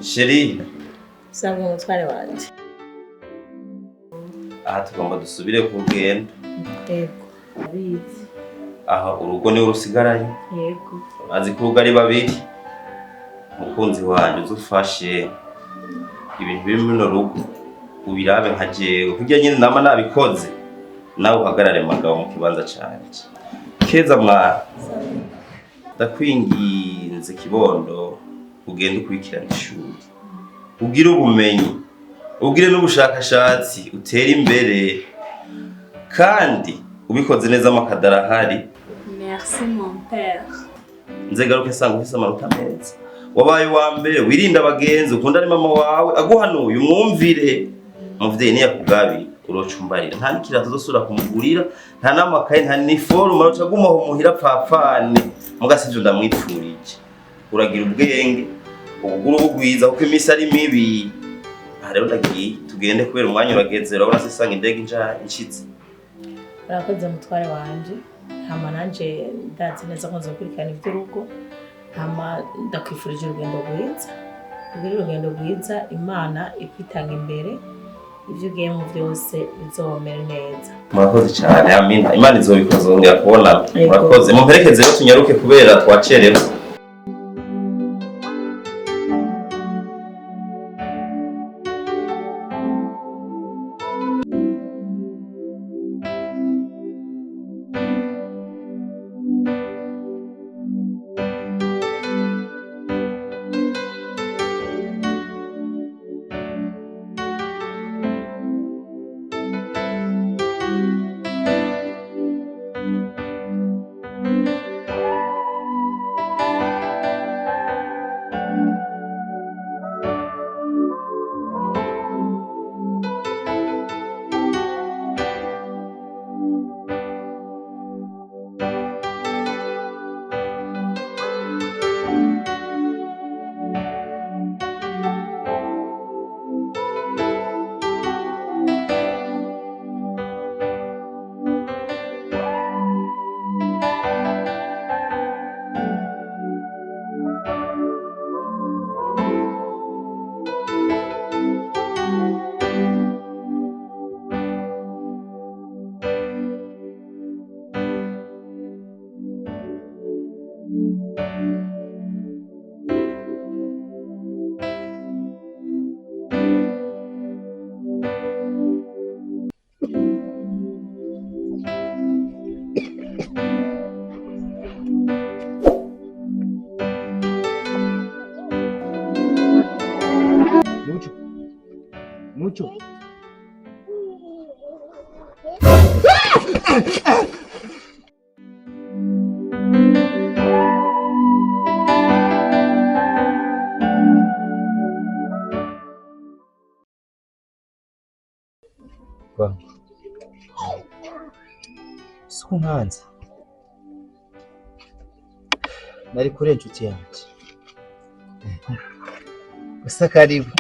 Chérie. Usanga umutware wanje. Aha tugomba dusubire ku rugendo. Yego. Abizi. Aha urugo niwe rusigaranye. Yego. Azi ko urugo ari babiri. Mukunzi wanje, uzufashe ibintu biri muri runo rugo ubirabe nka jewe, kurya nyine nama nabikoze, nawe uhagarare magabo mu kibanza canje. Keza mwana, ndakwinginze kibondo, ugende ukurikirana ishuri, ugire ubumenyi, ugire n'ubushakashatsi, utere imbere, kandi ubikoze neza amakadara ahari. Merci mon père. Nzegaruke nsanga ufise amanota meza, wabaye uwa mbere. Wirinde abagenzi, ukundane mama wawe aguhanuye umwumvire. Umuvyeyi niyakugabi uroca umbarira. Nta n'ikirato uzosubira kumugurira, nta n'amakaye, nta n'iforume, aroca agumaho muhira pfapfane. Muga sivyo ndamwipfurije. Uragira ubwenge, ubuguru bugwiza, kuko iminsi ari mibi. Aha rero ndagiye, tugende kubera umwanya urageze. Urabona sisanga indege inshitse. Urakoze mutware wanje. Hama nanje ndazi neza ko nzokurikirana ivy'urugo. Hama ndakwifurije urugendo rwiza. Ugire urugendo rwiza, Imana ikwitanga imbere, ivyo ugiyemo vyose bizomere neza. Murakoze cyane, amina. Imana izobikoze, zongera kubonana. Yego. Murakoze, mumperekeze rero tunyaruke kubera twacerewe. Mucho. Mucho. Suko nkanze nari kure, inshuti yanjye. Gusa karibu.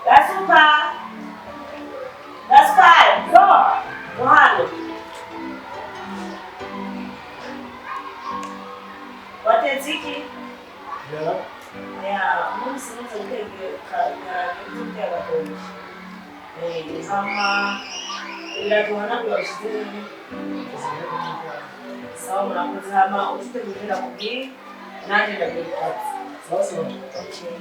Gaspar! Gaspar, go! Muhano. Watetse iki? Ya, umunsi muze gutegeka ibyo agatoki. Hama biraduhanagura bishyize. Sawa, murakoze. Hama ufite ibintu nakubwiye, nanjye ndabikora. Sawa sawa. Okay.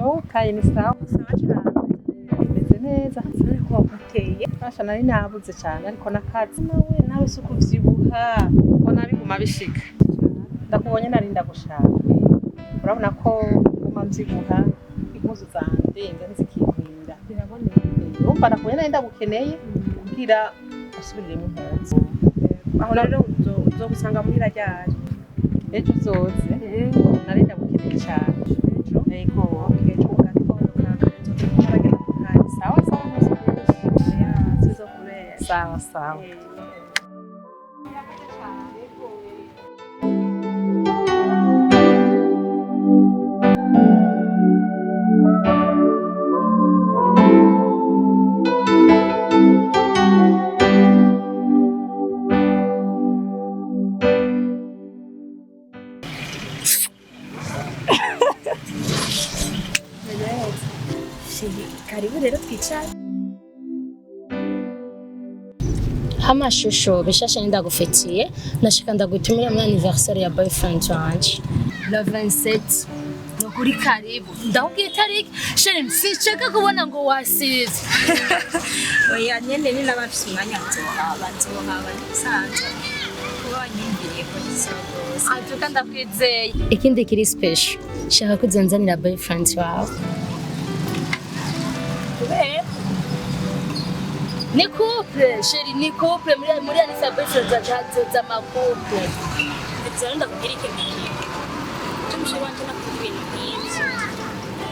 Okay, ni sawa. Sawa cyane. Meze neza. Ariko waguteye. Basha nari nabuze cyane ariko nakazi. Nawe si ukuvyibuha. Mbona biguma bishika. Ndakubonye nari ndagushaka. Urabona ko nguma mvyibuha, impuzu zanje ntizikinkwira. Biraboneka. Urumva nakubonye nari ndagukeneye kugira usubiriremo impuzu. Aho rero uzogusanga muhira ryari? Ejo uzoze. Nari ndagukeneye cyane. Ejo. Yego. Okay, ejo mu gatondo ka kare nzogenda ku kazi. Sawa sawa impuzu nyinshi. Ya, sizokubesha. Sawa sawa. Karibu rero twicare. Amashusho bishasha ndagufitiye, nashaka ndagutumira muri anniversaire ya boyfriend wanje le 27. Nukuri karibu, ndakubwiye itariki chérie, sinshaka kubona ngo wasize. Oya nyene ni n'abafise umwanya nzohaba ntibisanzwe. Kuba wanyumviriye ko ni sawa rwose. Antuka ndakwizeye. Ikindi kiri special, shaka kuzanzanira boyfriend wawe. Kubera Ni couple chérie, ni couple muri anniversaire boyfriend wanje hazoza ama couple. Ndetse rero ndakubwira ikintu kimwe. Icyo umusore wanje nakunda ibintu nk'ivyo.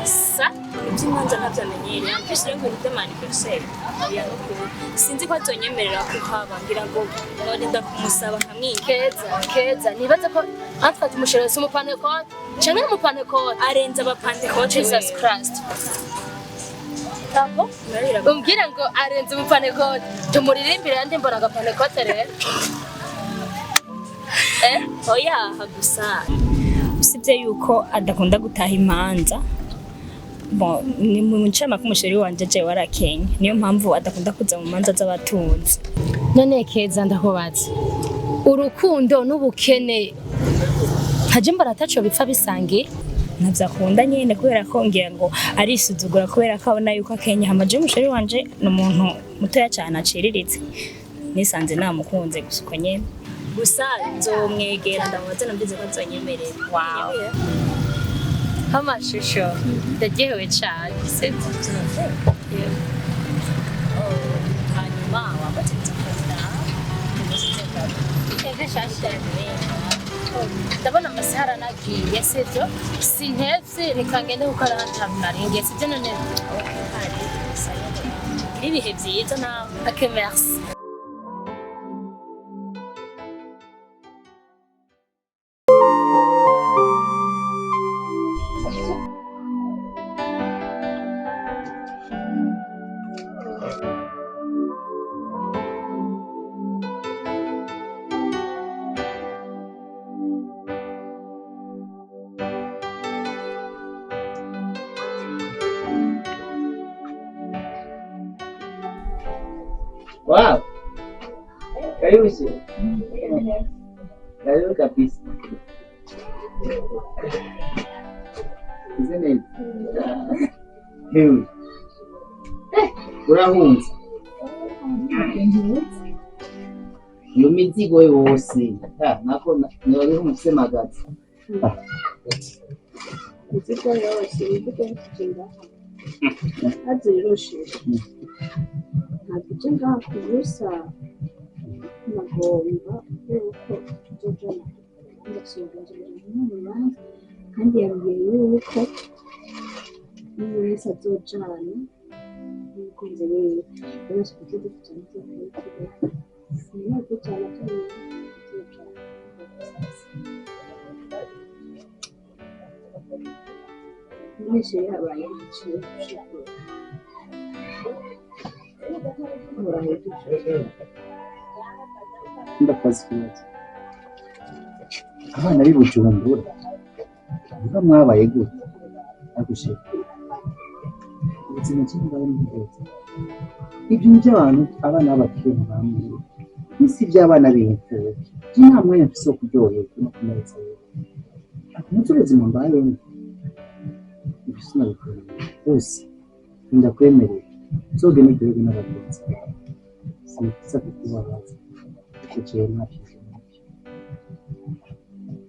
Sa Ibintu by'imanza ntabyo amenyereye. En plus rero ngo ni iby'ama anniversaire. Oya no kuba. Sinzi ko azonyemerera kuhaba ngira ngo norinda kumusaba nkamwinginga. Keza, Keza, nibaza ko antwate umushero si umupantekote canke n'umupantekote. Arenze abapantekote. Jesus Christ. Abo? Umbwira ngo arenze umupantekote. Tumuririmbire yandi mbona agapantekote rero. Eh? Oya gusa usibye yuko adakunda gutaha imanza. Bon, ni mu ncamake umusheri wanje je warakenye, niyo mpamvu adakunda kuza mu manza z'abatunzi. None Keza ndakubaza. Urukundo n'ubukene ntaje mbona ataco bipfa bisangiye. Ntavyo akunda nyene kubera ko ngira ngo arisuzugura kubera ko abona yuko akenye. Hama je umusheri wanje ni umuntu mutoya cane aciriritse, nisanze namukunze gusa uko nyene. Gusa nzomwegera ndamubaze, navyize ko azonyemerera. Wow. Amashusho ndaryohewe cane. Sibyo? Hanyuma wambaze nzakunda. Ego shasha. Ndabona amasaha aranagiye, sibyo? Sintevye, reka ngende gukora ahandi hantu naringiye, sibyo none? Ibihe vyiza nawe. Ok, merci. Wow. Karibu sio? Karibu kabisa. Meze neza. Hewe. Urahunze. Iyo mizigo yose. Ah, nako nari umusemagazi. Imizigo yose, imizigo yose ngaha hazi rirushije, ntabwo uje ngaha ku busa, nagomba yuko tuzojana ndasohoka mu rubanza, kandi yambwiye yuko umwe wese azojana n'umukunzi wiwe, rero tujye dufitana iteka ryo sinakujana tuzojana. Mwese yabaye yicaye gushikura Ndakoze ikibazo. Abana b'i Bujumbura niba mwabaye gute? Agushe. Ubuzima cyangwa ni bwiza. Ibyo ni by'abantu abana b'abakire bamwe. Isi by'abana b'imfubyi. Je nta mwanya mfise wo kuryoherwa no kunezerwa. Ntuzi ubuzima mbayemo. Ibyo sinabikwemerera rwose, ndakwemerera uzogende uryoherwe n'abagenzi bawe. Sinifuza kukubabaza, ariko jewe nta byiza nabyo.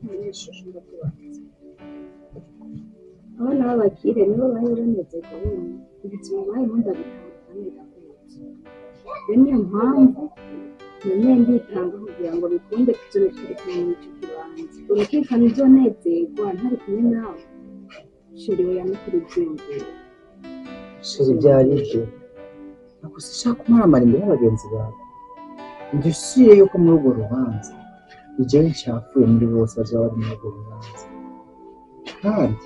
Umunyeshuri ndakubanza. Abana b'abakire nibo bari banezerwa bonyine. Ubuzima bayemo ndabitanga kandi ndakuzi. Iyo niyo mpamvu none nditanga kugira ngo bikunde tuzobe turi kumwe muri ico kibanza. Urukikana uzonezerwa ntari kumwe nawe. Chéri, oya, no kuri byiyumviro. Chéri, byari ibyo ntabwo ushaka kumaramara imbere y'abagenzi bawe. Njye usiye yuko muri urwo rubanza ni jewe ncafuye muri bose bazaba bari muri urwo rubanza, kandi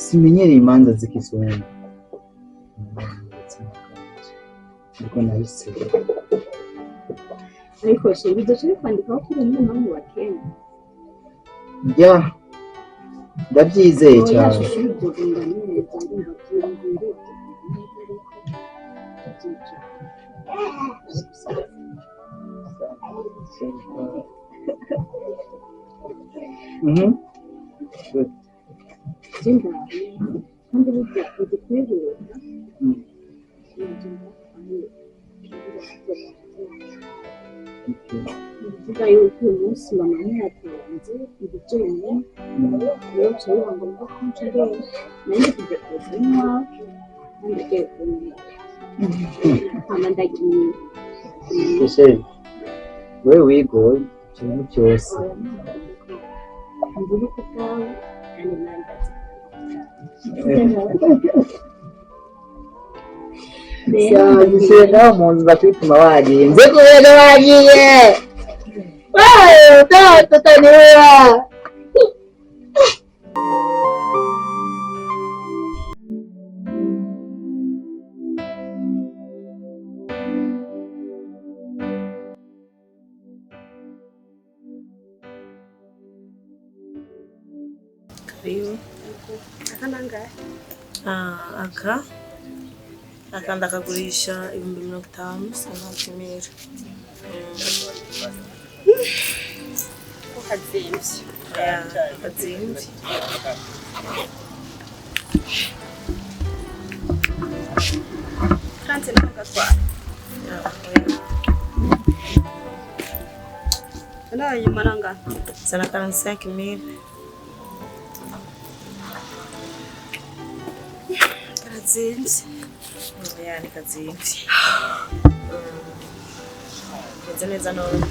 simenyereye imanza z'ikizungu mu buzima bwanjye, nibwo nahise. Ariko chéri, bizoca bikwandikaho ko uri umwana wo mu bakene. Ya, ndabyizeye Oya. cyane. Chouchou, bizogenda neza, ndumva byiyumviro bizogenda neza, ariko tuzicara. Good. By'indahe kandi burya uzi kwihuta. Ni ukuvuga yuko uyu munsi mama ntiyatonze ndi jenyine, rero bica biba ngombwa ko nca ngenda. Nari ndi kujya kuza n'iwawe kandi ugiye kunywa, hama ndagiye. Chéri, wewe wigoye ibintu byose. Ndi ku bwawe kandi nawe ndazi. Sawa, nawe mu nzu bakwituma wagiye, nze kubera wagiye. Wewe tutaniwa. Karibu. Aka nangahe? Ah, aka ndakagurisha 50,000 santimere. Ko kazimvye. Kazimvye. Kandi naho gatwara. Nayo nyuma nangahe? Sana 45,000. Karazimvye. Ya, ni kazimvye. Meze neza none.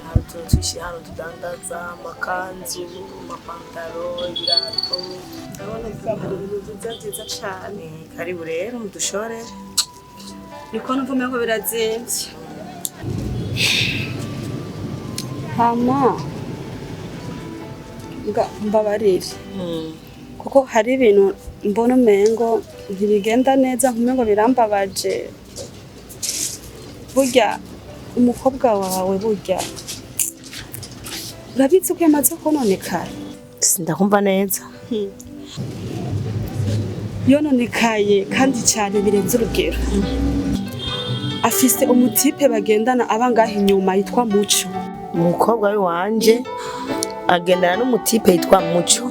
Hari utuntu twinshi hano tudandaza: amakanzu, amapantaro, ibirato. Ndabona hari ibintu byiza byiza cane. Karibu rero mudushorere. Niko numva umengo birazimvye. Hama nga mbabarire, kuko hari ibintu mbona umengo ntibigenda neza, nkumengo birambabaje. Burya umukobwa wawe, burya urabizi ko yamaze kononekara. Sindakumva neza. Yononekaye kandi cyane birenze urugero. Afise umutipe bagendana aba ngaha inyuma yitwa Muco. Umukobwa w'iwanje agendana n'umutipe yitwa Muco?